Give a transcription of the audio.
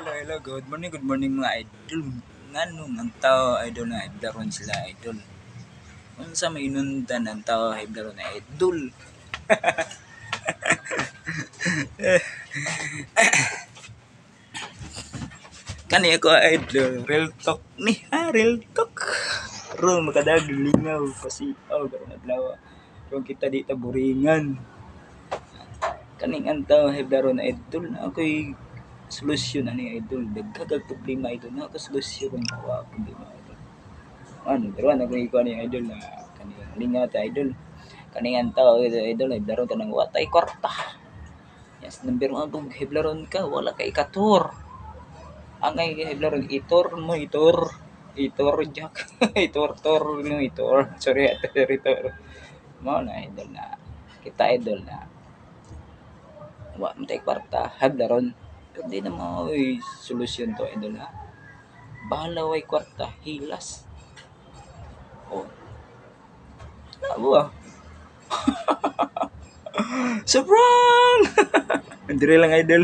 Hello, hello. Good morning mga idol. Ngano ang tao, idol, na hiblaron sila, idol? Unsa may inundan ang tao hiblaron na, idol? Kani ako, idol, real talk ni ha, real talk. Ron makadag lingaw kasi oh karon adlaw. Ron kita di ta buringan. Kaning ang tao hiblaron na, idol, na ako'y solusyon ani, idol. Dagkag problema, idol, na ako solusyon kung wa problema, idol. Ano, pero ano ko ikaw ni idol na kaning lingaw ta, idol. Kaning ang tao, idol, hiblaron ka nang wa tay kwarta. Yes, number one kung hiblaron ka, wala kay kator. Ang ay hiblaron itor mo itor. Itor jack. Itor tor no itor. Sorry, sorry tor. Mao na, idol, na kita, idol, na wa man tay kwarta hiblaron. Pero di na mao'y solusyon to, idol, ha. Bahala way kwarta, hilas. Oh. Nabo ah. Sobrang! Dire lang, idol.